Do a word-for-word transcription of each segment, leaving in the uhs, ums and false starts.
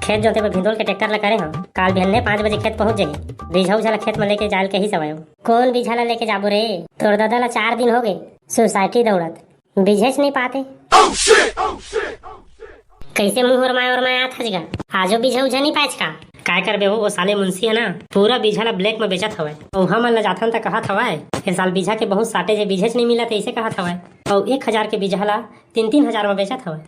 खेत जोते बर भिंदोल के ट्रैक्टर ला करे हंव। काल बिहन्ने पाँच बजे खेत पहुंच जाही। बीजहा उजहा ला खेत म लेके जाय ल कहिस हवय। कोन बीजहा ला लेके जाबो रे? तोर ददा ला चार दिन हो गे सोसाइटी दौड़त, बीजहेच नइ पाते। कइसे मुंह ओरमाय ओरमाय आत हस गा? आजो बीजहा उजहा नइ पाएच का? काय करबे हो, ओ साले मुंशी हे ना, पूरा बीजहा ला ब्लैक म बेचत हवय। अउ हमन ला जाथन त कहत हवय, ए साल बीजहा के बहुत shortage हे, बीजहेच नइ मिलत हे, अइसे कहत हवय। अउ एक हजार के बीजहा ला तीन तीन हजार म बेचत हवय।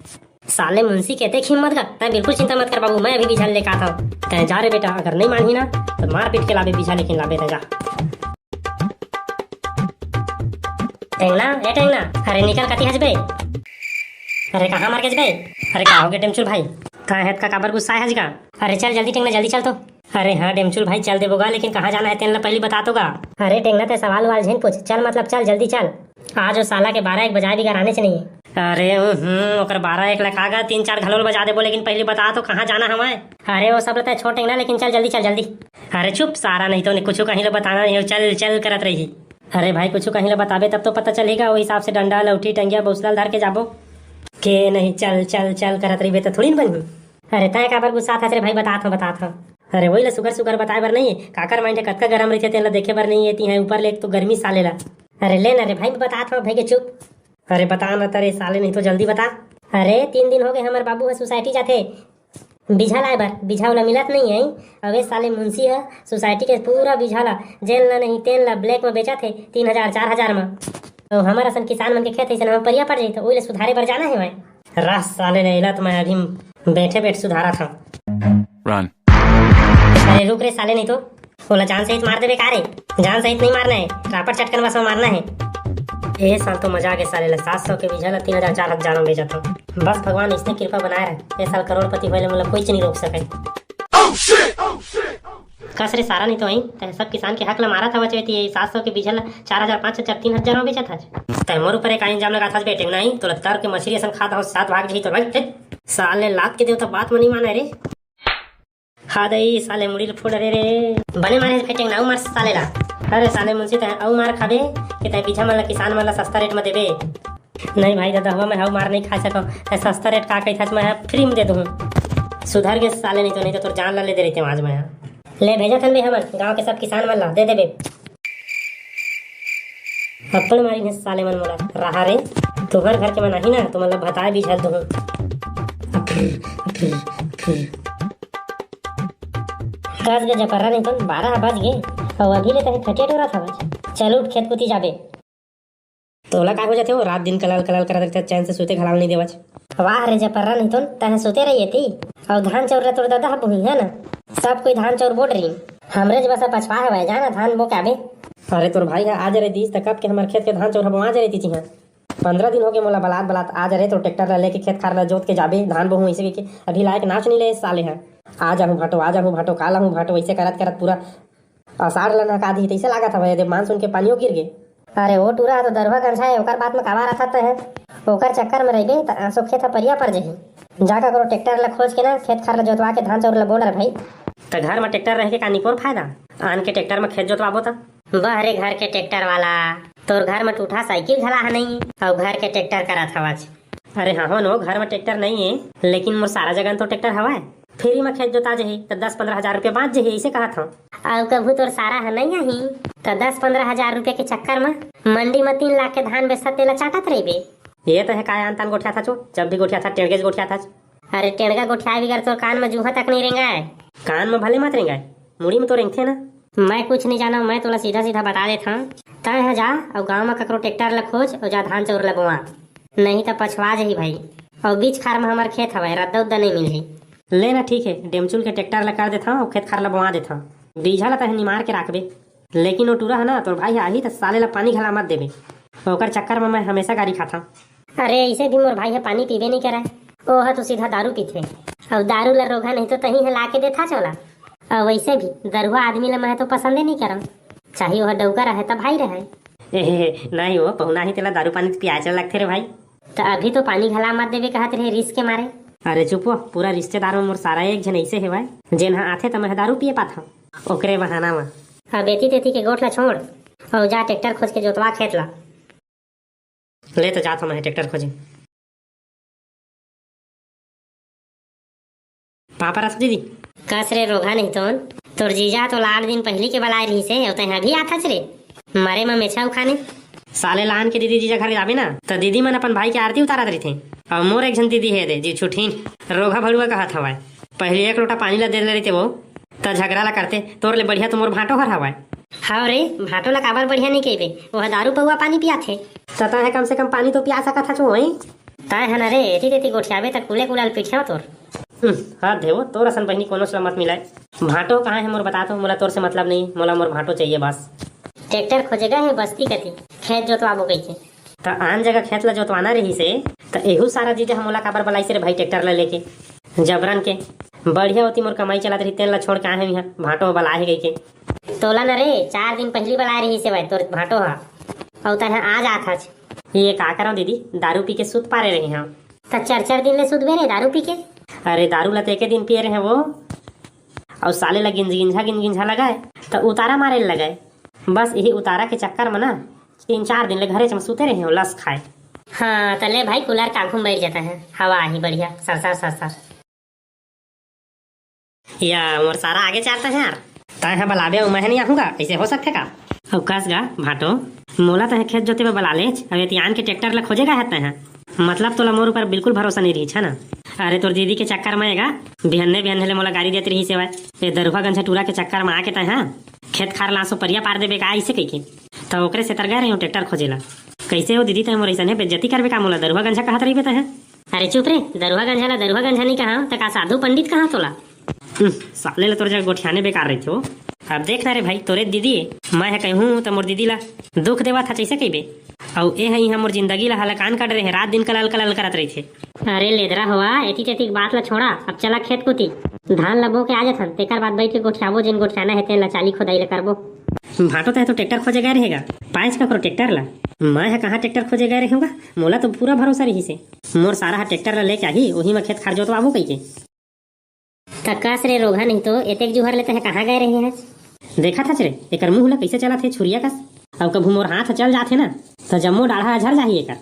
साले मुंशी के अतेक हिम्मत गा? तैं बिल्कुल चिंता मत कर बाबू, मैं अभी बीजहा लेके आत हंव। तैं जा रे बेटा, अगर नइ मानही ना त मार पीट के लाबे बीजहा, लेकिन लाबे तैं जा। टेंगना, ए टेंगना, अरे निकल, कति हस बे? अरे कहाँ मर गेस बे? अरे का हो गे डेमचुल भाई? तैं हस त का काबर गुस्साए हस गा? अरे चल जल्दी टेंगना, जल्दी चल तो। अरे हाँ डेमचुल भाई, चल देबो गा, लेकिन कहाँ जाना हे तेन ला पहिली बता तो गा। अरे टेंगना, तैं सवाल उवाल झेन पूछ, चल मतलब चल, जल्दी चल। आज ओ साला के बारह एक बजाए बिगर आनेच नइ हे। अरे हम्म, ओकर बारह एक ला का गा, तीन चार घलो ल बजा देबो, लेकिन पहिली बता तो कहाँ जाना हवय? अरे ओ सब ला तैं छोड़ टेंगना, लेकिन चल जल्दी चल जल्दी। अरे चुप सारा, नहीं तो कुछु कहीं ला बताना नहीं हे, चल चल करत रही। अरे भाई, कुछु कहीं ला बताबे तब तो पता चलही गा, ओ हिसाब से डंडा, लौठी, टंगिया, बौसला ल धर के जाबो। के नहीं, चल चल चल करत रहिबे त थोड़ी न बनही। अरे तैं काबर गुस्सात हस रे भाई, बतात हंव, बतात हंव। अरे वही ला सुघर सुघर बताए बर नहीं, काकर mind ह कतका गरम रहिथे तेन ला देखे बर नहीं हे, तिहां ऊपर ले एक तो गर्मी साले ला। अरे ले ना रे भाई, बतात हंव, भई गे चुप। अरे बता ना त रे साले, नहीं तो जल्दी बता। अरे तीन दिन हो गे हमर बाबू ह सोसाइटी जाथे, बीजहा लाए बर, बीजहा ओला मिलत नइ हे। अउ ए साले मुंशी ह सोसाइटी के पूरा बीजहा ला, जेन ला नहीं तेन ला ब्लैक म बेचत हे तीन हजार चार हजार म। अउ हमर असन किसान मन के खेत अइसन म परिया पड़ जाही, त ओइला सुधारे बर जाना हे मैं। रह साले, नइ ला त मैं अभी बैठे बैठ सुधारत हंव। Run। अरे रुक रे साले, नहीं तो ओला जान सहित मार देबे का रे? जान सहित नहीं मारना हे, रापट चटकन बस में मारना हे। ए साल तो मजा आ गे साले ला, सात सौ के बीजहा ला तीन हजार चार हजार म बेचत हंव। बस भगवान इसने कृपा बनाए रहे, ए साल करोड़पति होए ले मोला कोईच नहीं रोक सके। कस रे सारा, नहीं तो आई तैं सब किसान के हक ला मारत हवच, ते सात सौ के बीजहा ला चार हजार, पाँच हजार, तीन हजार म बेचत हच। तैं मोर ऊपर एक इल्जाम लगात हच बेटे, नहीं तोला तर के मछली असन खात हवच, साथ भाग जही तोर भाई। साले लात के देवता बात म नहीं माने रे। हा दई, साले मुड़ी ल फोड़ रे रे। बने मारे फेंटेंग ना, अउ मार साले ला। अरे साले मुंशी, तैं अउ मार खाबे कि तैं बीजहा मन ला किसान मन ला सस्ता रेट म देबे? नहीं भाई ददा, हवा मैं हव मार नहीं खा सकंव। तैं सस्ता रेट का कहिथस, मैं ह फ्री म दे दूं। सुधर गे साले, नहीं तो, नहीं तो तोर जान ला ले दे रहितेंव आज मैं ह। ले भेजत हन बे हमन गांव के सब किसान मन ला, दे देबे। अब्बड़ मारिन हे साले मन मोला। रहा रे, तुंहर घर के मन आही ना, तुमन ला बताए बीजहा ल दूहूं। कस गे जपरा, नहीं तो बारह बज गे, अउ अभी ले तैं खटिया टोरत हवच। चल उठ, खेत कुती जाबे। तोला का हो जाथे वो, रात दिन कलल कलल करत रहिथे, चैन से सुते घला ल नहीं देवच। वाह रे जपरा, नहीं तो तैं सुते रहिए ती, अउ धान चाउर ला तोर ददा ह बोही हे ना, सब कोई धान चाउर बोट रही, हमरेच बस पछवा हवय, जा ना धान बो के आबे। अरे तोर भाई ह आ जा रे दिस, त कब के हमर खेत के धान चाउर ह बोआ जा रे तिची ह। पंद्रह दिन हो गे मोला बलात बलात, आ जा रे, तोर ट्रैक्टर ला लेके खेत खार ला जोत के जाबे, धान बोहूं, अइसे कहिके अभी लायक नाच नहीं ले साले ह। आ जाहूं भांटो, आ जाहूं भांटो, का लाहूं भांटो, अइसे करत करत पूरा आषाढ़ ला नहका दिही, तइसे लागत हवय, एदे मानसून के पानियो गिर गे। अरे ओ टूरा ह तो दरुहा गंछा हे, ओकर बात म काबर आथत हे? ओकर चक्कर म रहिबे त आंसो खेत ह परिया पर जही। जा ककरो ट्रैक्टर ला खोज के ना, खेत खार ला जोतवा के धान चाउर ला बोन रे भाई। त घर म ट्रैक्टर रह के का निपोर फायदा? आन के ट्रैक्टर म खेत जोतवाबो त। बह रे घर के ट्रैक्टर वाला, तोर घर म टूठा साइकिल घला ह नहीं, अउ घर के ट्रैक्टर करत हवच। अरे हाँ हो नो, घर म ट्रैक्टर नहीं हे, लेकिन मोर सारा जगह तो ट्रैक्टर हवय। फ्री म खेत जोता जही, त दस पंद्रह हजार रुपया बांच जही, अइसे कहत हंव। अउ कभू तोर सारा ह नहीं आही, त दस पंद्रह हजार रुपया के चक्कर म मंडी म तीन लाख के धान बेचत तेला चाटत रहिबे। ये तो हे, काय आन तान गोठियाथच, जब भी गोठियाथच, टेड़गेच गोठियाथच। अरे टेड़गा गोठियाए बिगर तोर कान म जूहा तक नहीं रेंगाय। कान म भले मत रेंगाय, मुड़ी म तो रेंगथे ना। मैं कुछ नहीं जानव, मैं तोला सीधा सीधा बता देत हंव। तैं ह जा अउ गांव म ककरो ट्रैक्टर ला खोज अउ जा धान चाउर ला बोआ, नहीं त पछवा जही भाई। अउ बीच खार म हमर खेत हवय, रद्दा उद्दा नहीं मिलही। ले ना, ठीक हे, डेमचुल के ट्रैक्टर ला कर देथंव अउ खेत खार ला बोआ देथंव। बीजहा ला तैं ह निमार के राखबे, लेकिन ओ टूरा ह ना, तोर भाई ह आही त साले ला पानी घला मत देबे। ओकर चक्कर म मैं हमेशा गारी खाथंव। अरे अइसे भी मोर भाई ह पानी पीबे नहीं करय, ओ ह तो सीधा दारू पीथे। अउ दारू ला रोगहा नहीं तो तहीं ह ला के देथच ओला। अउ वइसे भी दरुहा आदमी ला मैं तो पसंदे नहीं करंव, चाहे ओह डउका रहय त भाई रहय। ए, नहीं हो, पहुना ही तेला दारू पानी पियाए चल लगथे रे भाई। त अभी तो पानी घला मत देबे कहत रहे रिस के मारे। अरे चुप हो, पूरा रिश्तेदार म मोर सारा एक झन अइसे हेवय, जेन ह आथे त मैं ह दारू पिए पाथंव, ओकरे बहाना म। अब एती तेती के गोठ ला छोड़, अउ जा ट्रैक्टर खोज के जोतवा खेत ला। ले तो जात हंव मैं ट्रैक्टर खोजे। पापा रस दीदी। कस रे रोगहा नहीं तोन, तोर जीजा तो लाड दिन पहिली के बलाए रहिस हे, अउ तैं अभी आथच रे। मरे म मेछा उखाने। साले लान के दीदी जीजा घर जाबे ना, त दीदी मन अपन भाई के आरती उतारत रहिथे। अउ मोर एक झन दीदी हे दे, जी छुठिन, रोगहा भड़ुआ कहत हवय। पहिली एक लोटा पानी ला दे दे रहिते वो, त झगरा ला करते, तोर ले बढ़िया तो मोर भांटो हर हवय। हव रे, भांटो ला काबर बढ़िया नहीं कहिबे, वो ह दारू पौवा पानी पियाथे। त तैं ह कम से कम पानी तो पिया सकत हच वही। तैं ह न रे, एती तेती गोठियाबे त कुले कुलाल पीठेव तोर। हम्म, हद हे वो, तोर असन बहिनी कोनो से मत मिलाए। भांटो कहाँ हे मोर बता तो, मोला तोर से मतलब नहीं, मोला मोर भांटो चाहिए बस। ट्रैक्टर खोजे गए हे बस्ती कती, खेत जोतवाबो कहिके। त आन जगह खेत ला जोतवाना रहिस हे, त एहू सारा जीजा ह मोला काबर बलाइस रे भाई ट्रैक्टर ला लेके? जबरन के। बढ़िया होती मोर कमाई चलत रही, तेन ला छोड़ के आए हे इहाँ, भांटो बला हे कहिके। तोला न रे, चार दिन पहिली बलाए रहिस हे भाई तोर भांटो ह। अउ तैं ह आज आथच। ये का करव दीदी, दारू पी के सुत पारे रहे हंव। त चार चार दिन ले सुतबे रे दारू पी के? अरे दारू ला त एके दिन पिए रहे वो, अउ साले ला गिंज गिंझा गिंज गिंझा लगाए, त उतारा मारे ल लगाए। बस यही उतारा के चक्कर म ना तीन चार दिन ले घरे च म सुते रहे हंव लस खाए। हाँ त ले भाई कूलर के आगू म बैठ जाता है, हवा आही बढ़िया सरसर सरसर। या मोर सारा आगे चारता है यार। तैं ह बलाबे अउ मैं ह नहीं आहूँ का? ऐसे हो सकथे का? अउ कस गा भांटो, मोला तैं ह खेत जोते बर बला लेच, अउ एती आन के ट्रैक्टर ला खोजे गा हे तैं ह? मतलब तोला मोर ऊपर बिल्कुल भरोसा नहीं रहिस हे ना? अरे तोर दीदी के चक्कर में एगा, बिहन्ने बिहन्ने ले मोला गारी देत रहिस हे। ए दरुहा गंझा टूरा के चक्कर में आके तैं ह खेत खार ला सुपरिया पार देबे का अइसे कहिके? त ओकरे सेती गे रहे हंव ट्रैक्टर खोजे ला। कइसे हो दीदी, तैं मोर अइसने बेइज्जती करबे का मोला? दरुहा गंझा कहत रहिबे तैं ह। अरे चुप रे, दरुहा गंझा ला दरुहा गंझा नहीं कहांव, त का साधु पंडित कहांव तोला? हम्म, साले ला तोर जग गोठियाने बेकार रहिथे वो। अब देख ना रे भाई, तोरे दीदी ए, मैं ह कहूं त मोर दीदी ला दुख देवत हच अइसे कहिबे। अउ ए ह इहां मोर जिंदगी ला हलाकान कर डरे हे, रात दिन कलल कलल करत रहिथे। अरे लेदरा होवा, एती तेती के बात ला छोड़ा, अब चला खेत कोती। धान ला बो के आ जाथन, तेकर बाद बइठ के गोठियाबो, जेन गोठियाना हे तेन ला चाली खोदाई ला करबो। भांटो तैं ह तो ट्रैक्टर खोजे गए रहे गा, पाएच ककरो ट्रैक्टर ला? मैं ह कहां ट्रैक्टर खोजे गए रहे हंव गा, मोला तो पूरा भरोसा रहिस हे। मोर सारा ह ट्रैक्टर ला लेके आही, ओही म खेत खार जोतवाबो कहिके। त कस रे रोगहा नहीं तो, एतेक जुहर ले तैं ह कहां गए रहे हच? देखत हच रे, एकर मुंह ला कइसे चलत हे छुरिया कस। अउ कभू मोर हाथ चल जाथे ना, त जम्मो डाढ़ा ह झर जाही एकर।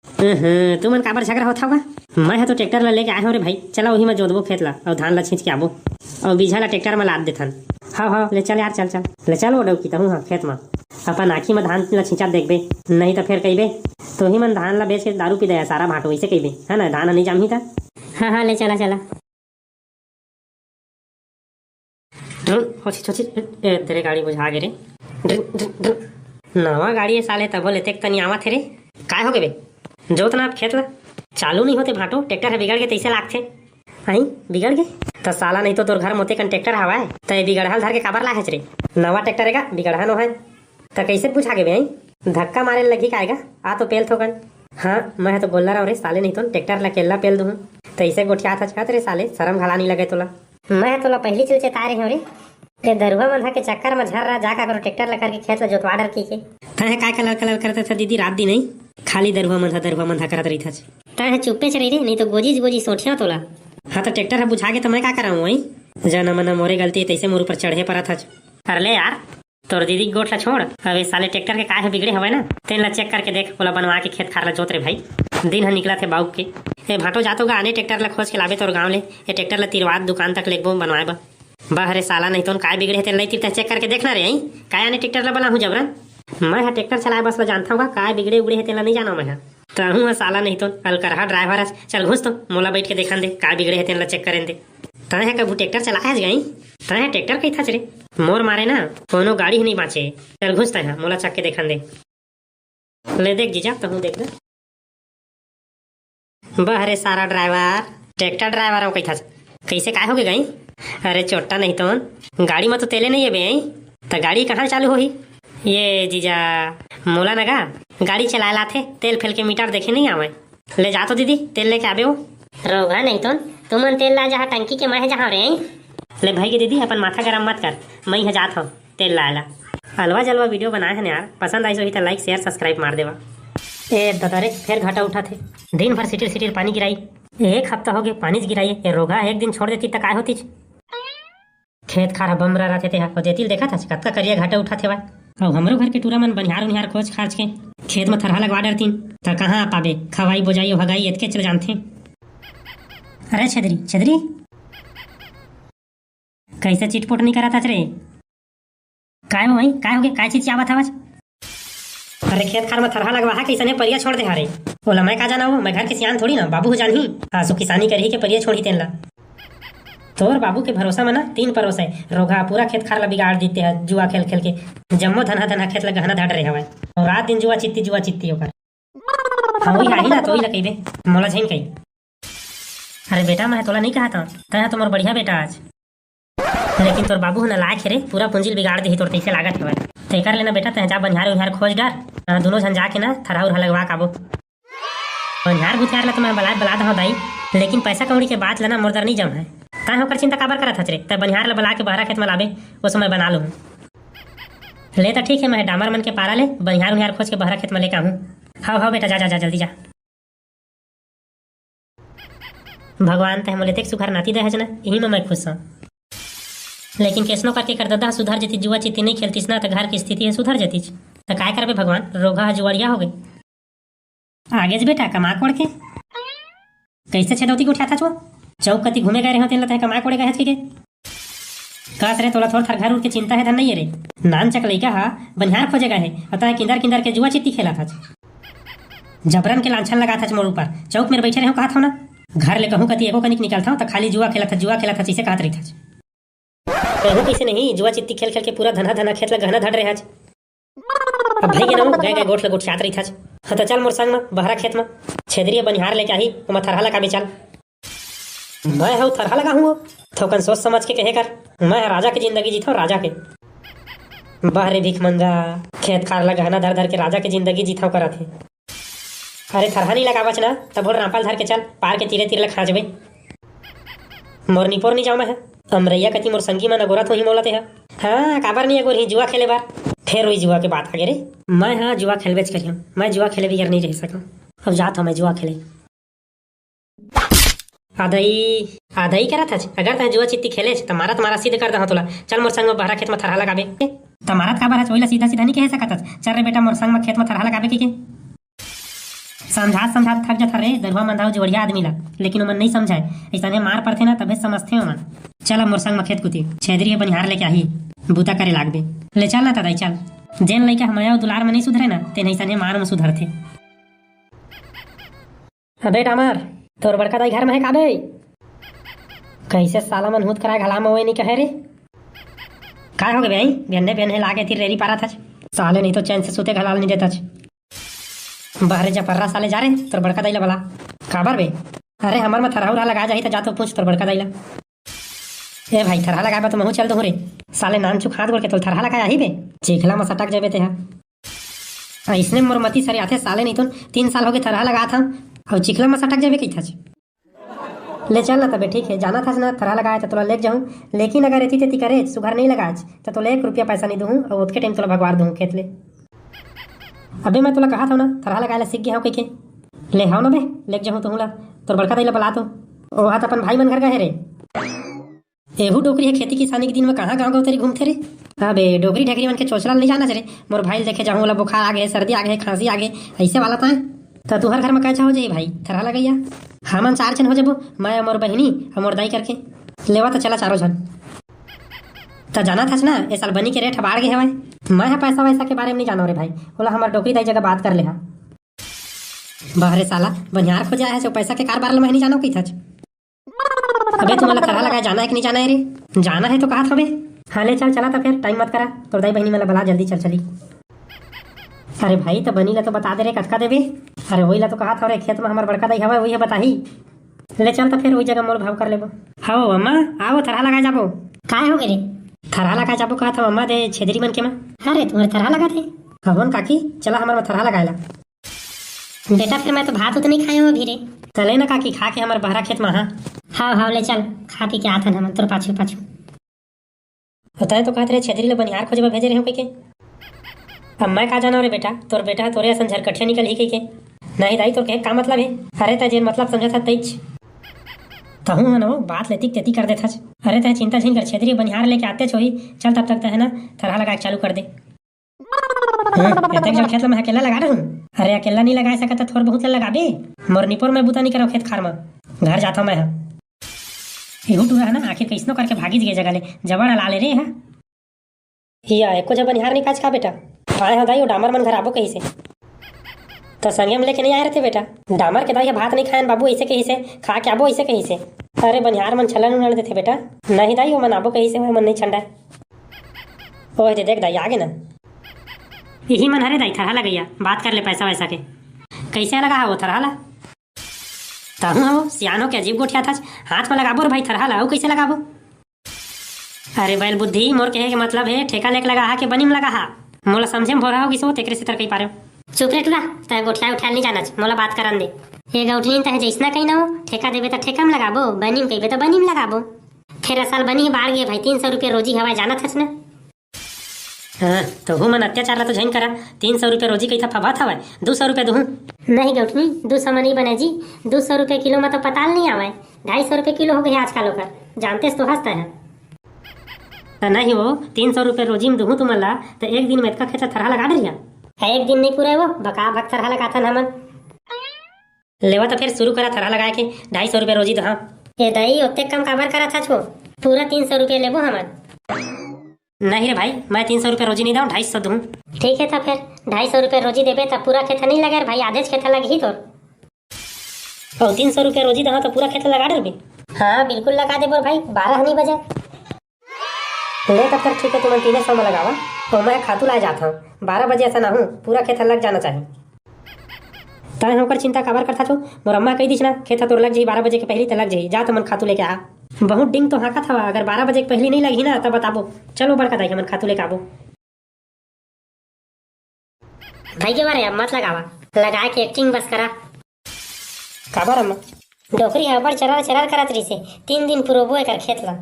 अहं, तुमन काबर झगरा होत हव गा? मैं ह तो ट्रैक्टर ला लेके आए हंव रे भाई, चला ओही म जोतबो खेत ला, अउ धान ला छींच के आबो, अउ बीजा ला ट्रैक्टर म लाद देथन। हव हव, ले चल यार, चल चल, ले चल वो डौकी तहूं ह खेत म। अपन आँखी म धान ल छींचत देखबे, नहीं त फेर कहिबे, "तोही मन धान ल बेच के दारू पी दया सारा भांटो," अइसे कहिबे, है ना? धान ह नहीं जामही त। हाँ, हाँ, ले चला, चला। ड्रुन, होछी, होछी, ए, तेरे गाड़ी बुझा गे रे। ड्रुन, ड्रुन, ड्रुन। नवा गाड़ी ए साले, तभो ले तेक तनी आवत हे रे। काय हो गे बे? जोत ना अब खेत ल। चालू नहीं होते भांटो, ट्रैक्टर ह बिगड़ गे तइसे लागथे। आई, बिगड़ गे? त साला नहीं तो तोर घर मोते कन ट्रैक्टर हवय, त ए बिगड़हल धर के काबर लाहेच रे? नवा ट्रैक्टर एगा, बिगड़हा नो है। त कइसे बुझा गे बे, आई? धक्का मारे ल लगही का एगा? आ तो पेल थोकन। हाँ, मैं ह तो गोल्ला रहूं रे साले, नहीं तो ट्रैक्टर ल केल्ला पेल दूहूं। तइसे गोठियात हच कत रे साले, शरम घला नहीं लगे तोला। मैं ह तोला पहिली चल चेताए रहे हूं रे। ते दरुहा मंधा के चक्कर म झर रहा, जा काकरो ट्रैक्टर ल करके खेत ल जोतवा डर कहिके। तैं ह काय कलर कलर करत हस दीदी, रात दिन नहीं? खाली दरुहा मंधा, दरुहा मंधा करत रहिथच। तैं ह चुप्पे च रही रे, नहीं तो गोजीच गोजी सोंठिया तोला। हाँ, त ट्रैक्टर ह बुझा गे त मैं का करंव, आई? जना मना मोरे गलती, तइसे मोर ऊपर चढ़े परत हच। अरे ले यार, तोर दीदी के गोठ ला छोड़, अब ए साले ट्रैक्टर के काय ह बिगड़े हवय ना, तेन ला चेक करके देख, ओला बनवा के खेत खार ला जोत रे भाई। दिन ह निकलत हे बाउक के। ए भांटो, जा तो गा आने ट्रैक्टर ला खोज के लाबे तोर गांव ले, ए ट्रैक्टर ला तिरवात दुकान तक लेगबो बनवाए बर। बह रे साला, नहीं तो काय बिगड़े हे तेन ला तिरता चेक करके देखना रे, आई? काय आने ट्रैक्टर ला बलाहूं जबरन? मैं ह ट्रैक्टर चलाए बस ला जानथंव गा, काय बिगड़े उगड़े हे तेन ला नहीं जानंव मैं ह। तहूं ह साला नहीं तो अलकरहा ड्राइवर हस, चल घुस तो, मोला बइठ के देखन दे, काय बिगड़े हे तेन ला चेक करेन दे। तैं ह कभू ट्रैक्टर चलाए हस गई? तैं ह ट्रैक्टर कहिथच रे? मोर मारे ना कोनो गाड़ी ही नहीं बांचे। चल घुस तैं ह, मोला चक के देखन दे। ले देख जीजा, तहूं देख ले। बह रे सारा ड्राइवर, ट्रैक्टर ड्राइवर हो कहिथच। कइसे काय हो गे गई? अरे चोट्टा नहीं तो, गाड़ी म तो तेले नहीं है बे। त गाड़ी कहाँ चालू होही? ये जीजा, मोला न गा गाड़ी चलाए लाथे, तेल फेल के मीटर देखे नहीं आवय। ले जा तो दीदी, तेल लेके आबे वो। रोगहा नहीं तो, तुमन तेल ला जहाँ टंकी के, मैं जहाँ रे। ले भाई के दीदी, अपन माथा गरम मत कर, मैं ह जात हव तेल लाए ला। अलवा जलवा वीडियो बनाए हन यार, पसंद आइस होही त like, share, subscribe मार देवा। ए ददा रे, फेर घाटा उठाथे। दिन भर सिटिर सिटिर पानी गिराई, एक हफ्ता हो गे पानीच गिराई। ए रोगहा एक दिन छोड़ देती त काय होतीच? खेत खार ह बमरा रथे तेहा, अउ देती ल देखत हच कतका करिया घाटा उठाथे वाय। अउ हमरो घर के टूरा मन बनिहार उनिहार खोज खाज के खेत म थरहा लगवा डरतीन, त कहाँ आ पाबे? खवाई बोजाई अउ हगाई एतके चल जानथे। अरे छेदरी, छेदरी, कइसे चिटपुट नइ करत हच रे? काय हो भाई, काय होगे, काय चिचियावत हवच? अरे खेत खार म थरहा लगवाहा के अइसने परिया छोड़ दे हरे। ओला मैं का जानव, मैं घर के सियान थोड़ी ना, बाबू ह जानही। आंसू किसानी करही के परिया छोड़ही तेन ला। तोर बाबू के भरोसा म ना तीन परोस हे, रोगहा पूरा खेत खार ला बिगाड़ दिते ह जुआ खेल खेल के। जम्मो धनहा धनहा खेत ला गहना धड़ रहे हवय। अउ रात दिन जुआ चित्ती, जुआ चित्ती ओकर। हाँ, वही आही ना, तो वही ला कहिबे, मोला झिन कही। अरे बेटा, मैं तोला नहीं कहा था, तैं तो मोर बढ़िया बेटा आज। लेकिन तोर बाबू ह ना लायक हे रे, पूरा पूंजी ल बिगाड़ देही तोर, तइसे लागत हवय। तेकर ले ना बेटा, तैं जा बनिहार उनिहार खोज डार, आ, दुनों झन जाके ना थरहा उरहा लगवा काबो। बनिहार भुतिहार ला तो मैं बला, बला दहूं दाई, लेकिन पैसा कौड़ी के बात ला ना मोर दर नहीं जम है। तैं ओकर चिंता काबर करत हच रे? तैं बनिहार ला बला के बहरा खेत म लाबे, वो समय बना लूहूं। ले त ठीक है, मैं डामर मन के पारा ले बनिहार उनिहार खोज के बहरा खेत म लेके आहूं। हव, हव बेटा, जा, जा, जा, जल्दी जा। भगवान, तैं मोला एतेक सुघर नाती दे हच ना, इही म मैं खुश हंव। लेकिन कइसनो करके कर ददा ह सुधर जतिस, जुआ चित्ती नइ खेलतिस ना, त घर के स्थिति ह सुधर जतिस। त काय करबे भगवान, रोगहा ह जुआड़िया होगे। आगेच बेटा, कमा कोड़ के। कइसे छेदौती गोठियाथच वो? चौक कति घूमे गए रहेंव, तेन ल तैं कमा कोड़े गए हच कहिके। कस रे, तोला थोर थार घर उर के चिंता हे धन नइ हे रे। नानचक लइका ह बनिहार खोजे गए हे, अउ तैं किंदर किंदर के जुआ चित्ती खेलत हच। जबरन के लांछन लगात हच मोर ऊपर। चौक मेर बइठे रहेंव कहत हंव ना। घर ले कहूं कति एको कनिक निकलथंव त खाली जुआ खेलत हच, जुआ खेलत हच, अइसे कहत रहिथच। कहूं कइसे नहीं, जुआ चित्ती खेल खेल के पूरा धनहा धनहा खेत ला गहना धड़ रहे हच। अब भई गे ना वो, गए गए गोठ ला गोठियात रहिथच। हाँ त चल मोर संग म बहरा खेत म। छेदरी ह बनिहार लेके आही, ओमा थरहा लगाबे चल। मैं हव थरहा लगाहूं वो? थोकन सोच समझ के कहे कर। मैं ह राजा के जिंदगी जीथंव, राजा के। बाह रे भिखमंगा, खेत खार ला गहना धर धर के राजा के जिंदगी जीथंव करत हे। अरे थरहा नइ लगावच ना, त भोर रांपा ल धर के चल, पार के तीरे तीर ला खांचबे। मोर निपोर नइ जांव मैं ह। अमरइया कति मोर संगी मन अगोरत होही मोला तेहा। हाँ, काबर नइ अगोरही, जुआ खेले बर। फेर वही जुआ के बात आगे रे। मैं ह जुआ खेलबेच करिहंव, मैं जुआ खेले बिगर नइ रहि सकंव। अब जात हंव मैं जुआ खेले। आदई, आदई करत हच, अगर तैं जुआ चित्ती खेलेच, त मारत मारत सिद्ध कर दहूं तोला। चल मोर संग म बहरा खेत म थरहा लगाबे। त मारत काबर हच, ओइला सीधा सीधा नइ कहे सकत हच। चल रे बेटा, मोर संग म खेत म थरहा लगाबे कहिके। समझात समझात थक जथन रे दरुहा मंधा अउ जुआड़िया आदमी ला, लेकिन ओमन नइ समझय। अइसने मार परथे ना, तभे समझथे ओमन। चल अब मोर संग म खेत कुती, छेदरी ह बनिहार लेके आही, बूता करे लागबे। ले चल ना त दाई चल। जेन लइका ह मया अउ दुलार म नइ सुधरे ना, तेन अइसने मार म सुधरथे। अबे डामर, तोर बड़का दाई घर म हे का बे? कइसे साला मन हूत कराए घला म ओए नइ कहे रे? काय होगे बे? बिहन्ने बिहन्ने लागे तीर रेरी पारत हच। साले नहीं तो चैन से सूते घला ल नइ देतच। बाहरे जा पर्रा साले, जा रे, तोर बड़का दाई ला बला। काबर बे? अरे हमर म थरहा उरहा लगा जाही त जा तो पूछ तोर बड़का दाई ला। ए भाई, थरहा लगाए बर तो महूं चल दहूं रे। साले नानचुक हाथ गोड़ के तोल थरहा लगाए आही बे? चिखला म सटक जाबे तेहा। अइसने मोर मती सरे आथे साले, नहीं तो तीन साल होगे थरहा लगात हंव, अउ चिखला म सटक जाबे कहिथच। ले चल ना तबे, ठीक हे, जानत हस ना थरहा लगाए त तोला लेग जाहूं, लेकिन अगर एती तेती करेच, सुघर नइ लगाएच, त तोला एक रुपया पैसा नइ दूहूं, अउ ओतके टाइम तोला भगवार दूहूं खेत ले। अबे मैं तोला कहत हंव ना, थरहा लगाए ला सीख गे हंव कहिके। ले हव ना बे, लेग जाहूं तुहूं ला, तोर बड़का दाई ला बला तो। ओहा त अपन भाई मन घर गए हे रे। एहू डोकरी ह खेती किसानी के दिन म कहाँ गाँव गंवतरी घूमथे रे? अबे डोकरी ढेकरी मन के चोचला ल नइ जानस रे। मोर भाई ल देखे जाहूं, ओला बुखार आ गे, सर्दी आ गे, खांसी आ गे, अइसे वाला ताय। त तुहर घर म कैसा हो जाही भाई, थरहा लगइया? हमन चार झन हो जबो, मैं अउ मोर बहिनी अउ मोर दाई करके। लेवा त चला चारों झन। त जानत हस ना, ए साल बनी के रेट ह बाढ़ गे हवय। मैं ह पैसा वैसा के बारे म नइ जानव रे भाई, ओला हमर डोकरी दाई जगह बात कर ले हा। बाह रे साला, बनिहार खोजे आए हस, पैसा के कारबार ल मैं नइ जानव कहिथच। अबे तुमन ला थरहा लगाए जाना हे कि नइ जाना हे रे? जाना हे तो कहत हवे। हाँ ले चल, चला त फेर, टाइम मत करा, तोर दाई बहिनी मन ला बला, जल्दी चल चली। अरे भाई, त बनी ला तो बता दे रे, कतका देबे? अरे वही ला तो कहत हव रे, खेत म हमर बड़का दाई हवय, वही ह बताही। ले चल त फेर, वही जगह मोल भाव कर लेबो। हव अम्मा, आवो थरहा लगाए जाबो। काय हो गे रे? थरहा लगाए जाबो कहत हव अम्मा, दे छेदरी मन के म। अरे तुम्हर थरहा लगात हे? हवन काकी, चला हमर म थरहा लगाए ला। बेटा, फेर मैं तो भात उत नइ खाए हंव अभी रे। त ले ना काकी, खा के हमर बहरा खेत म हा। हाव, हाव, ले चल, खा पी के आथन हमन तोर पाछू, पाछू। ओ, तैं तो कहत रहे छेदरी ल बनिहार खोजे बर भेजे रहेंव कहिके। अब मैं का जानव रे बेटा, तोर बेटा ह तोरे असन झरकठिया निकलही कहिके। नहीं दाई, तोर कहे का मतलब हे? अरे, तैं जेन मतलब समझत हस तैच। तहूं ह न वो बात ल एतिक तेतिक कर देथच। अरे, तैं चिंता झिन कर, छेदरी बनिहार लेके आतेच होही। चल, तब तक तैं ह न थरहा लगाए के चालू कर दे। हम्म, एतेक जड़ खेत ल मैं अकेल्ला लगा डरहूं? अरे, अकेल्ला नइ लगाए सकत, त थोर बहुत ल लगाबे। मोर निपोर मैं बूता नइ करंव खेत खार म, घर जाथंव मैं ह। एहू टूरा ह ना आखिर कइसनो करके भागिच गे जगह ले, जबड़ अला ले रे हा। हिया, एको झन बनिहार नइ पाएच का बेटा? आए हो दाई, ओ डामर मन घर आबो कहिसे। त संगे म लेके नइ आए रथे बेटा। डामर के दाई ह भात नइ खायन बाबू, अइसे कहिसे, खा के आबो अइसे कहिसे। अरे बनिहार मन छलन उलन देथे बेटा। नहीं दाई, ओमन आबो कहिसे, ओमन नइ छंडाय। ओह दे देख दाई, आगे ना। इही मन हरे दाई थरहा लगइया, बात कर ले पैसा वैसा के। कइसे लगा हा वो थरहा ला? तहूँ हवो, सियान हो के अजीब गोठियाथच। हाथ म लगाबो रे भाई थरहा ला, अउ कइसे लगाबो? अरे बैल बुद्धि, मोर कहे के मतलब हे, ठेका लेके लगा हा के बनी म लगा हा? मोला समझे म भोरा हो गिस हो, तेकरे सेतर कहि पारेव। चुप रे टूरा, तैं गोठिया उठिया नइ जानच, मोला बात करन दे। ए गौठिन, तैं जइसना कहि न हो, ठेका देबे त ठेका म लगाबो, बनी म कहिबे त बनी म लगाबो। फेर असल बनी ह बाढ़ गे भाई, तीन सौ रुपया रोजी हवय, जानत हच न। हाँ, तहू मन अत्याचार ला तो झन करा। तीन सौ रुपया रोजी कहिथा फभात हवय, दू सौ रुपया दुहूँ। नहीं गौठनी, दू सौ म नइ बने जी, दू सौ रुपया किलो म तो पताल नइ आवय, ढाई सौ रुपया किलो हो गे आजकल ओकर, जानतेस तो हस तैं ह। त नहीं वो, तीन सौ रुपया रोजी म दुहूँ तुमन ला, त एक दिन म एतका खेत थरहा लगा डरिहा। एक दिन नइ पुरय वो, बका बक थरहा लगाथन हमन। लेवा त फेर शुरू करा थरहा लगाए के, ढाई सौ रुपया रोजी दहा। ए दाई, ओतेक कम काबर करत हच वो? पूरा तीन सौ रुपया लेबो हमन। नहीं रे भाई, मैं तीन सौ रुपया रोजी नइ दऊँ, ढाई सौ दूँ। ठीक हे त फेर, ढाई सौ रुपया रोजी देबे त पूरा खेत नइ लगे रे भाई, आधेच खेत लगही तोर। अउ तीन सौ रुपया रोजी दहा त पूरा खेत लगा डरबे? हाँ, बिल्कुल लगा देबो रे भाई, बारह नइ बजे। ले त फेर ठीक हे, तुमन तीने सौ म लगावा। ओ मैं खातू लाए जात हंव, बारह बजे असन आहूँ, पूरा खेत लग जाना चाही। तैं ह ओकर चिंता काबर करथच हो? मोर अम्मा कहि दिस ना, खेत ह तोर लग जही बारह बजे के पहिली त लग जही, जा तुमन खातू लेके आ। बहुत डिंग तो हाँकत हवा, अगर बारह बजे के पहिली नइ लगही ना त बताबो। चलो बड़का दाई, हमन खातू लेके आबो। भाई के बारे अब मत लगावा, लगाए के एक्टिंग बस करा। काबर अम्मा? डोकरी ह अब्बड़ चरर चरर करत रहिसे, तीन दिन पुरोबो एकर खेत ला।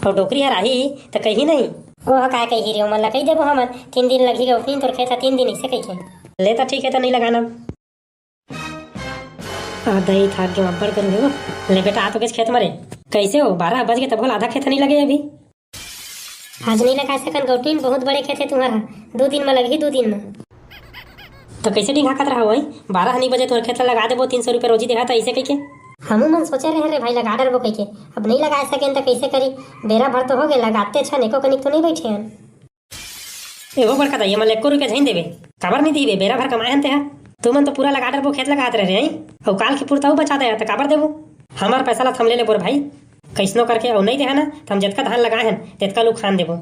अउ डोकरी हर आही त कही नहीं। ओह काय कही रे, ओमन ला कही देबो हमन, तीन दिन लगही गौठनी तोर खेत ला तीन दिन अइसे कहिके। ले त ठीक हे त नइ लगाना। आ दई थाक गे अब्बड़ करू हे वो। ले बेटा आ तो गेस खेत म रे। कइसे हो, बारह बज गे तभो ले आधा खेत नइ लगे अभी। आज नइ लगा सकन गौठिन, बहुत बड़े खेत हे तुंहर ह, दू दिन म लगही, दू दिन म। त कइसे डिंगाकत रहा वही? बारह नइ बजे तुंहर खेत ल लगा देबो, तीन सौ रुपया रोजी देहा त अइसे कहिके। हमू मन सोचे रहे रे भाई लगा डरबो कहिके, अब नइ लगा सकेन त कइसे करी? बेरा भर तो हो गे, लगाते छन, एको कनिक तो नइ बइठे हन। एहो बड़का दाई, हमन ल एको रुपया झन देबे। काबर नइ दिबे? बेरा भर कमाए हन तेहा। तुमन तो पूरा लगा डरबो खेत लगात रहे हई, अउ काल के पुरता अउ बचा दे त काबर देबो? हमर पैसा ला थम ले लेबो रे भाई। कइसनो करके अउ नइ देहा ना, त हम जतका धान लगाए हन, तेतका लुखान देबो।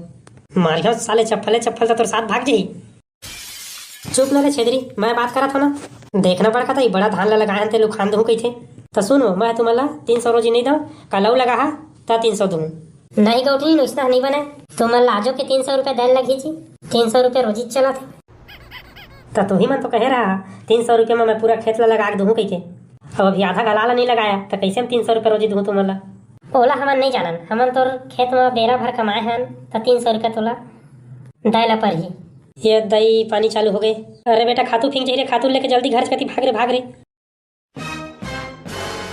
मारिहो साले चप्पले चप्पल त तोर साथ भाग जही। चुप न रे छेदरी, मैं बात करत हव ना। देखना बड़का दाई, बड़ा धान ला लगाए हन ते लुखान देहूं कहिथे। त सुनो, मैं तुमन ला तीन सौ रोजी नइ दव, काल अउ लगाहा, त तीन सौ दूं। नहीं गौठिन, ओइसना नइ बने। तुमन ला आजो के तीन सौ रुपया दे ल लगही जी। तीन सौ रुपया रोजी चलत हे। त तुही मन तो कहे रहा, तीन सौ रुपया म मैं पूरा खेत ला लगा के दूहूं कहिके। अब अभी आधा घला ला नइ लगाया, त कइसे हम तीन सौ रुपया रोजी दूहूं तुमन ला? ओला हमन नइ जानन, हमन तोर खेत म बेरा भर कमाए हन, त तीन सौ रुपया तोला दे ला परही। ये दई, पानी चालू हो गे। अरे बेटा, खातू फेंक जही रे, खातू लेके जल्दी घर कती भाग रे, भाग रे।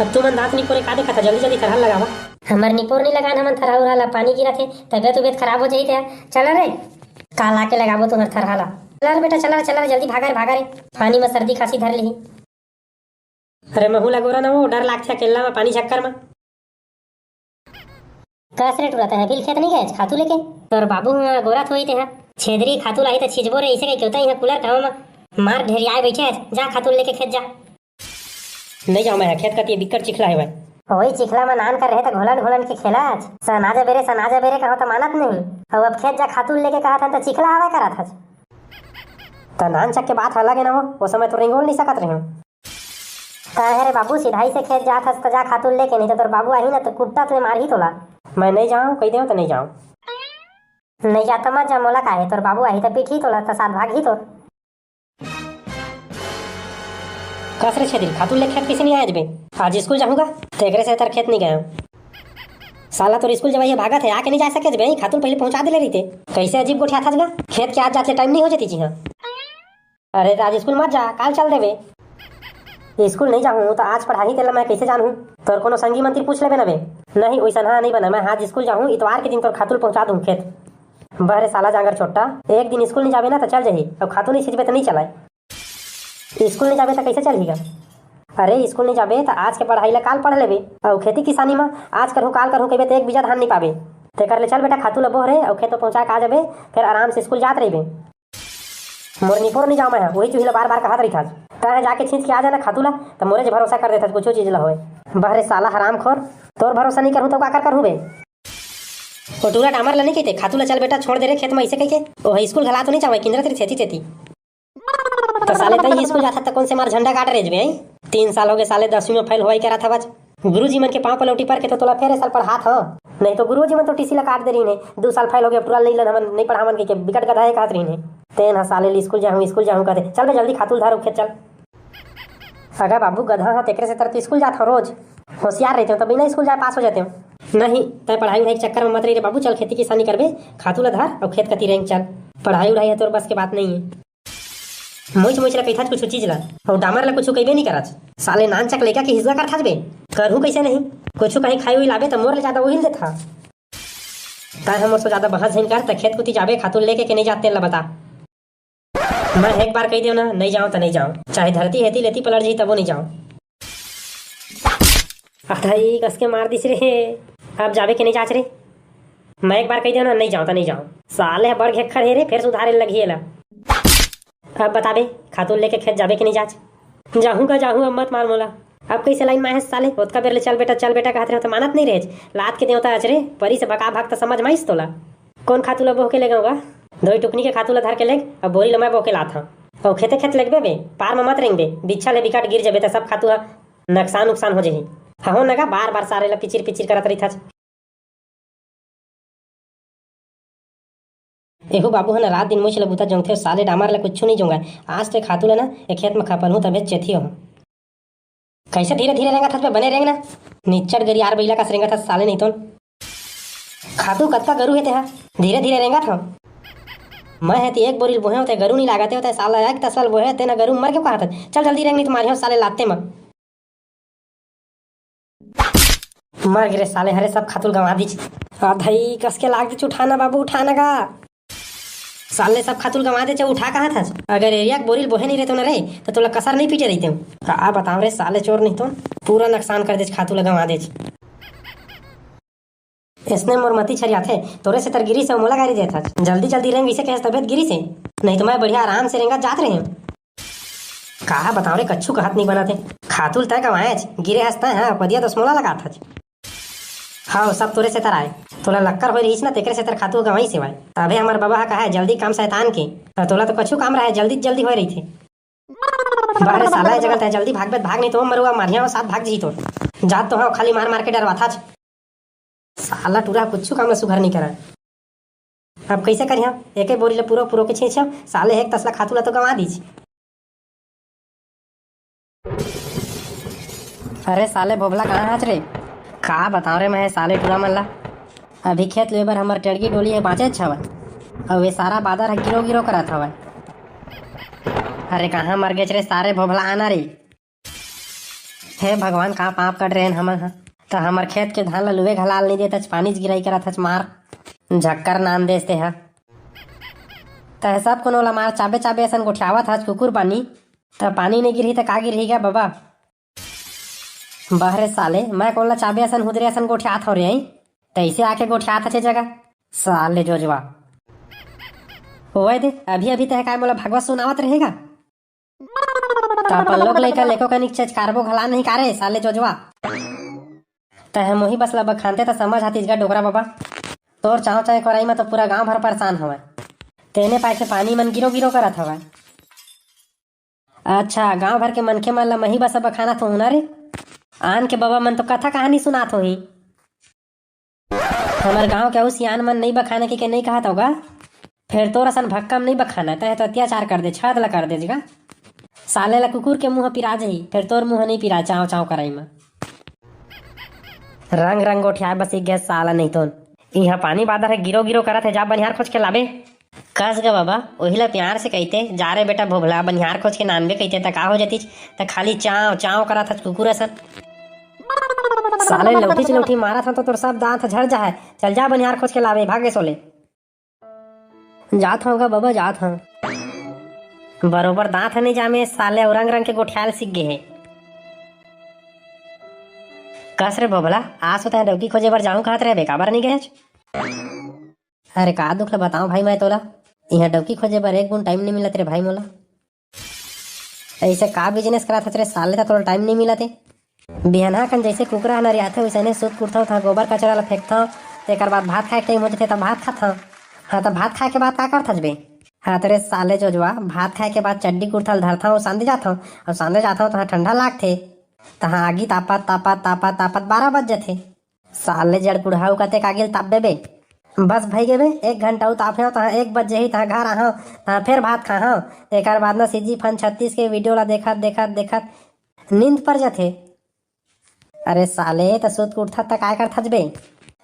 अब तुमन दांत निपोरे का देखत हा, जल्दी जल्दी थरहा लगावा। हमर निपोर नइ लगान, हमन थरहा उरहा ला, पानी गिरत हे, तबियत उबियत खराब हो जही ते। चल रे, काल आके लगाबो तुंहर थरहा ला। चल रे बेटा, चल रे, चल रे, जल्दी भागा रे, भागा रे, पानी म सर्दी खांसी धर लिही। अरे महू ला गोरा न हो, डर लागथे अकेल्ला म पानी झक्कर म। कस रे टूरा, तैं अभी ले खेत नइ गएच खातू लेके? तोर बाबू ह गोरत होही तेहा। छेदरी खातू लाही त छिंचबो रे, अइसे कहिके तैं इहां कूलर के हवा म मार ढेरियाए बइठे हस। जा खातू लेके खेत जा। नइ जांव मैं ह, खेत कती बिक्कट चिखला हेवय। ओही चिखला म नान कर रहे त घोलन घोलन के खेलच। सना जबे रे, सना जबे रे कहंव त मानत नहीं। अउ अब खेत जा खातू लेके कहत हन त चिखला हवय करत हच। त नानचक के बात ह अलग हे न वो, ओ समय तो रेंगोल नइ सकत रहेंव। काहे रे बाबू, सिधाई से खेत जात हस त जा खातू लेके, नहीं त तोर बाबू आही न त कुट्टा ले मारही तोला। मैं नइ जांव, कहि देंव त नइ जांव। नइ जा त मत जा, मोला काहे, तोर बाबू आही त पीटही तोला, त साथ भागही तोर। कस रे छेदरी, खातू ले खेत कइसे नइ आए आज बे? आज स्कूल जाहूं गा, तेकरे सेतर खेत नइ गएंव। साला तोर स्कूल जवई ह भागत हे, आके नइ जा सकेच बे, खातू ल पहिली पहुंचा दे ले रहिते। कइसे अजीब गोठियाथच गा, खेत के आज जात ले टाइम नइ हो जतिस जी हां। अरे त आज स्कूल मत जा, काल चल देबे। स्कूल नइ जाहूं त आज पढ़ाही तेला मैं कइसे जानहूं? तोर कोनो संगी मन तीर पूछ लेबे न बे। नहीं, ओइसनहा नइ बना, मैं आज स्कूल जाहूं, इतवार के दिन तोर खातू ल पहुंचा दूं खेत। बह रे साला जांगर छोट्टा, एक दिन स्कूल नइ जाबे ना त चल जही, अउ खातू नइ छिंचबे त नइ चलय। स्कूल नइ जाबे त कइसे चलही गा? अरे, स्कूल नहीं जाबे त आज के पढ़ाई ला काल पढ़ लेबे, अउ खेती किसानी म आज करहूं काल करहूं कहिबे त एक बीजा धान नहीं पाबे। तेकर ले चल बेटा, खातू ला बोह रे, अउ खेत म पहुंचा के आ जाबे, फिर आराम से स्कूल जात रहिबे। मोर निपोर नहीं जाओ मैं, वही चुहिला बार बार कहत रहिथस। तैं जाके छींच के आ जाना खातू ला, त मोरे जे भरोसा कर देथस कुछू चीज ला होय। बहरे साला हरामखोर, तोर भरोसा नहीं करहूं त काकर करहूं बे? ओ टूरा डामर ला नहीं कहिते, खातू ला चल बेटा, छोड़ दे रे खेत म, अइसे कहिके। ओह स्कूल घला तो नहीं जावय, किंदरत रहिथे एती तेती। त साले तैं स्कूल जाथस त कोन से मार झंडा गाड़ रेहे हस बे, हैं? तीन साल होगे साले दसवीं म फेल होवई करत हवच। गुरुजी मन के पांव पलौटी पर के तो तोला फेर ए साल पढ़ात हंव। नहीं तो गुरुजी मन तो टीसी ला काट दे रहिन हे। दू साल फेल होगे, टूरा ल नहीं लन हमन, नहीं पढ़ावन कहिके बिकट गधा हे कहत रहिन हे। तेन ह साले ल स्कूल जाहूं, स्कूल जाहूं कहथे। चल बे जल्दी खातू ल धर अउ खेत चल। अगा बाबू, गधा हंव तेकरे सेतर तो स्कूल जात हंव रोज। होशियार रहितेंव त बिना स्कूल जाए पास हो जातेंव। नहीं, तैं पढ़ाई उढ़ाई के चक्कर म मत रही रे बाबू, चल खेती किसानी करबे, खातू ला धर अउ खेत कती रेंग चल। पढ़ाई उढ़ाई ह तोर बस के बात नहीं हे। मुइच मुइच ला कहिथच कुछू चीज ला, अउ डामर ला कुछू कहिबे नहीं करच। साले नानचक लइका के हिसगा करथच बे। करहूं कइसे नहीं, कुछू कहीं खाई उई लाबे त मोर ले जादा उही ल देथा। तैं ह मोर से जादा बहस झन कर, त खेत कुती जाबे, खातू लेके के नहीं जात तेन ला बता। मैं एक बार कहि देंव ना, नहीं जांव त नहीं जांव, चाहे धरती हेती लेती पलट जाही तबो नहीं जांव। अधई कस के मार दिस रे। अब जाबे के नहीं जाच रे? मैं एक बार कहि देंव ना, नहीं जांव त नहीं जांव। साले ह बड़ घेक्खर हे रे, फेर सुधारे लगही एला। अब बता बे, खातू लेके खेत जाबे के नहीं जाच? जाहूं का जाहूं, अब मत मार मोला। अब कइसे लाइन म आहे साले? ओतका बेर ले चल बेटा, चल बेटा कहत रहेंव त मानत नहीं रहेच। लात के देंव त अचरे परी से बका भाग त समझ म आइस तोला। कोन खातू ला बोह के लेगेंव गा? दोई टुकनी के खातू ला धर के लेग, अब बोरी ला मैं बोह के लात हंव। अउ खेते खेत लेगबे बे, पार म मत रेंगबे, बिच्छा ले बिकट गिर जबे त सब खातू ह नकसान उकसान हो जही। हहो न गा, बार बार साले ला पिचिर पिचिर करत रहिथच। एहू बाबू ह न रात दिन मुइच ल बुता जोंगथे, साले डामर ल कुछु नइ जोंगय। आज तो ए खातू ल न ए खेत म खपलहूं तभे चेतही ओह। कइसे धीरे धीरे रेंगत हस बे, बने रेंग न। निच्चट गरियार बइला कस रेंगत हस साले नइ तोन। खातू कतका गरू हे तेहा, धीरे धीरे रेंगत हव। मैं हे ती एक बोरी ल बोहेंव ते गरू नइ लागत हे, ते साला एक तसला ल बोहे तेन गरू मर के कहत हस। चल जल्दी रेंग नइ त मारिहंव साले लाते म। मर गे रे साले, हरे सब खातू ल गंवा दीच। आ धई, कस के लाग दीच, उठा ना बाबू, उठा ना गा। साले सब खातू ल गंवा देच, उठा कहाँ थस? अगर एरिया के बोरी ल बोहे नइ रहतेंव ना रे, त तोला कसर नइ पीटे रहितेंव। का बतांव रे साले चोर नइ तोन, पूरा नकसान कर देच, खातू ल गंवा देच। अइसने मोर मती छरियाथे, तोरे सेती गिरिस हे, मोला गारी देथस। जल्दी जल्दी रेंग इसे कहेस तभे त गिरिस हे, नहीं त मैं बढ़िया आराम से रेंगत जात रहेंव। का बतांव रे, कछु कहत नइ बनत हे। खातू ल तैं गंवाएच, गिरे हस तैं, हाँ, पदिया दोस मोला लगात हच। हव, सब तोरे सेती आय। तोला लक्कर होय रहिस ना, तेकरे सेती खातू गंवाइस हे। तभे हमर बबा ह कहय, जल्दी काम सैतान के। त तोला तो कछु काम रहय, जल्दी जल्दी होय रहिथे। बाहरे साला, ए जगह तैं जल्दी भागबे त भाग, नइ तो मरुआ मारिया साथ भाग जही तोर। जात तो हव, खाली मार मार के डरवाथच। साला टूरा कुछु काम ल सुघर नइ करय। अब कइसे करिहंव? एके बोरी ल पुरो पुरो के छींचहंव, साले एक तसला खातू ल तो गंवा दीच। अरे साले भोभला, कहाँ हच रे? का बतांव रे मैं साले टूरा मन ला। अभी खेत लुए बर हमर टेड़गी डोली हे, बाँचेच हवय। अउ ए सारा बादर ह गिरो गिरो करत हवय। अरे कहाँ मर गेच रे सारे भोभला, आना रे। हे भगवान, का पाप कर डरेन हमन ह? त हमर खेत के धान ल लुए घला ल नइ देतच, पानीच गिरई करत हच मार। झक्कर नान देस तेहा। तैं सब कोनो ल मार चाबे चाबे असन गोठियावत हच कुकुर बानी। त पानी नइ गिरही त का गिरही गा बबा? बाहरे साले, मैं कोन ल चाबे असन हुदरे असन गोठियात हंव रे, अई? तइसे आके गोठियात हच ए जगह। साले जोजवा। ओए दे, अभी अभी तैं काय मोला भगवत सुनावत रहेगा? त अपन लोग लइका लेको कनिक चेचकारबो घला नहीं का रे, साले जोजवा। तैं मोही बस ल बखानते त समझ आतिस गा डोकरा बबा। तोर चाँव चाँव कोराई म तो पूरा गांव भर परेशान हवय। तेने पाय के पानी मन गिरो गिरो करत हवय। अच्छा, गांव भर के मनखे मन ल मही बस बखानत होहूं ना रे? आन के बबा मन तो कथा कहानी सुनात होही। हमर गांव के अउ सियान मन नइ बखाने के, के नइ कहत हव गा? फेर तोर असन भक्कम नइ बखाना, तैं तो अत्याचार कर दे, छद ल कर दे जगा। साले ल कुकुर के मुंह पिरा जही, फेर तोर मुंह नइ पिरा, चांव चांव करई म। रंग रंग गोठियाए बस एक गैस साला नइ तोन। इहां पानी बादर हे, गिरो गिरो करत हे, जा बनिहार खोज के लाबे। कस गा बबा, ओही ला प्यार से कहिते, जा रे बेटा भोभला, बनिहार खोज के नानबे कहिते, त का हो जतिच, त खाली चांव, चांव करत हच कुकुर असन। साले लौठी से लौठी मारत हंव त तोर सब दांत झड़ जाहे। चल जा बनिहार खोज के लाबे, भाग गे सोले। जात हंव गा बबा, जात हंव। बरोबर दांत ह नइ जामे, साले अउ रंग रंग के गोठियाल सीख गे हे। कस रे भोभला, आस होता है डौकी खोजे बर जाहूं कहत रहे बे, काबर नहीं गएच? अरे का दुख ल बताओ भाई मैं तोला, इहाँ डौकी खोजे बर एक बूंद टाइम नहीं मिलत रे भाई मोला। ऐसे का बिजनेस करत हच रे साले, त तोला टाइम नहीं मिलत हे। बिहनहा कन जैसे कुकरा ह नरियाथे वैसने सूत के उठथंव, तहाँ गोबर कचरा ल फेंकथंव, तेकर बाद भात खाए के टाइम हो जथे त भात खाथंव। हाँ, त भात खाए के बाद का करथच बे? हाँ त रे साले जोजवा, भात खाए के बाद चड्डी कुर्ता ल धरथंव अउ सांदे जाथंव, अउ सांदे जाथंव तहाँ ठंडा लागथे, तहाँ आगी तापत तापत तापत तापत बारह बज जथे। साले जड़ कुढ़ाऊ कतेक आगी ल तापबे बे? बस भई गे बे, एक घंटा अउ तापे हंव, तहाँ एक बज जही, तहाँ घर आहंव, तहाँ फेर भात खाहंव, तेकर बाद न सीजी फन छत्तीस के वीडियो ला देखत देखत देखत नींद पर जथे। अरे साले, त सूत के उठथस त काय करथस बे?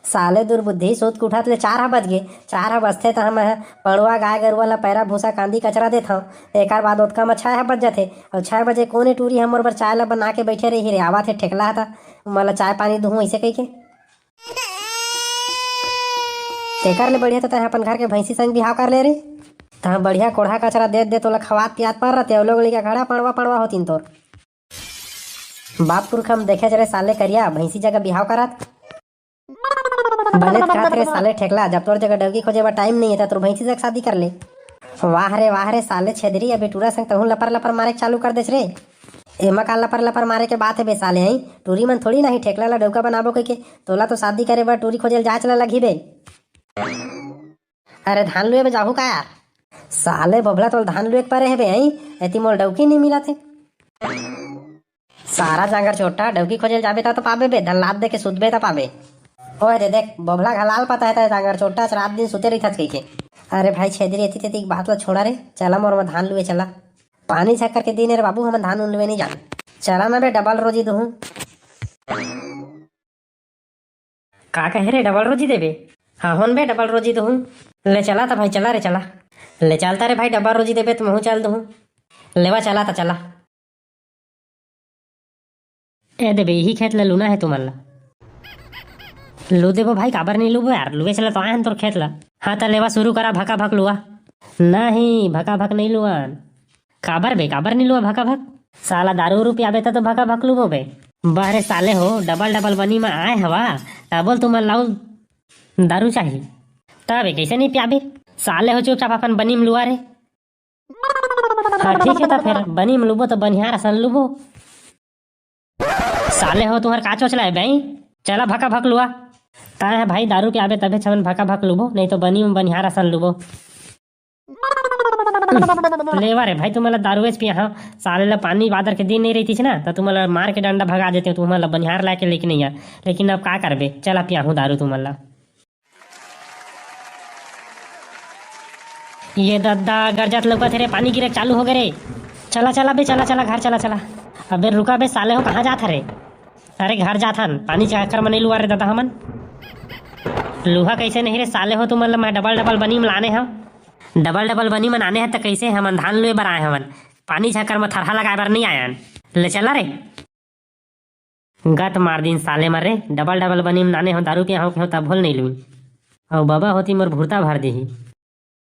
साले दुर्बुद्धि, सूत के उठत ले चार ह बज गे, चार ह बजथे त हम पड़वा गाय गरुवा ला पैरा भूसा कांदी कचरा देथंव, एकर बाद ओतका म छह ह बज जथे, अउ छह बजे कोने टूरी ह मोर बर चाय ला बना के बैठे रही रे, आवत हे ठेकला ह त मोला चाय पानी दुहूं ऐसे कहिके। तेकर ले बढ़िया त तैं अपन घर के भैंसी संग बिहाव कर ले रे, तहां बढ़िया कोढ़ा कचरा देत देत ओला खवात पियात पर रहते, ओ लोग लइका खड़ा पड़वा पड़वा होतिन तोर। बाप पुरखा म देखे रे साले करिया, भैंसी जगह बिहाव करत। बने त कहत रे साले ठेकला, जब तोर जगह डौकी खोजे बर टाइम नहीं है, त तोर भैंसी जगह शादी कर ले। वाह रे वाह रे साले छेदरी, अबे टूरा संग तहूं लपर लपर मारे के चालू कर देस रे। एमा का लपर लपर मारे के बात है बे साले, हई टूरी मन थोड़ी नाही ठेकला ला डौका बनाबो कहिके, तोला तो शादी करे बर टूरी खोजे ल जाए चला लगही बे। अरे धान लुए बे जाहू का यार? साले भोभला तोल धान लुए के परे हे बे, हई एती मोल डौकी नहीं मिलत हे। सारा जांगर चोट्टा, डौकी खोजे ल जाबे त तो पाबे बे, धन लात दे के सुतबे त पाबे। ओए रे देख, बोभला घलाल पता है, तै जांगर चोट्टा रात दिन सुते रहिथस कहिके। अरे भाई छेदरी, एती तेती के बात ला छोड़ा रे, चला मोर में धान लुए चला। पानी झक्कर के दिन हे रे बाबू, हमन धान उन लुए नहीं जान। चला ना बे, डबल रोजी दुहूं। का कहे रे, डबल रोजी देबे? हाँ होन बे, डबल रोजी दुहूं। ले चला त भाई, चला रे चला। ले चलता रे भाई, डबल रोजी देबे त महूं चल दुहूं। लेवा चला त चला। ए देबे, इही खेत ल लूना हे तुमन ला। लू देबो भाई, काबर नहीं लूबो यार, लुए चला तो आए हन तोर खेत ला। हाँ त लेवा शुरू करा, भका भक लुआ। नहीं, भका भक नहीं लुआन। काबर बे, काबर नहीं लुआ भका भक? साला दारू उरू पियाबे त तो भका भक लूबो बे। बाहरे साले हो, डबल डबल बनी म आए हवा, डबल तुमन लाऊ दारू चाही। तबे कैसे नहीं पियाबे? साले हो चुपचाप अपन बनी म लुआ रे। हाँ ठीक है, त फेर बनी म लुबो त बनिहार असन लुबो। साले हो, तुहर का चोचला है बे? चला भका भक लुआ। ताय है भाई, दारू पियाबे तभे छमन भका भक लुबो, नहीं तो बनी म बनिहार असन लुबो। लेवा रे भाई, तुमन ला दारूएच पिया हव। साले ला पानी बादर के दिन नहीं रहितिस ना, त तुमन ला मार के डंडा भगा देते, तुमन ला बनिहार लाके लेके नहीं आ। लेकिन अब का करबे, चला पियाहूँ दारू तुमन ला। ये दद्दा, गरजत लौकत हे रे, पानी गिरे चालू हो गए रे। चला चला बे, चला चला, घर चला चला। अबे रुका बे साले हो, कहाँ जात हरे? अरे घर जात हन, पानी चक्कर में नहीं लुआ रे दादा हमन। लुहा कैसे नहीं रे साले हो, तुमन ला मैं डबल डबल बनी में लाने हव। डबल डबल बनी में लाने ह त कैसे हमन धान लुए बर आए हवन, पानी झक्कर में थरहा लगाए बर नहीं आयन। ले चला रे। गत मार दिन साले मर रे, डबल डबल बनी म नाने हो, दारू पिया हो के हो, तब भोल नहीं लूई। अउ बबा होती मोर भुरता भर देही।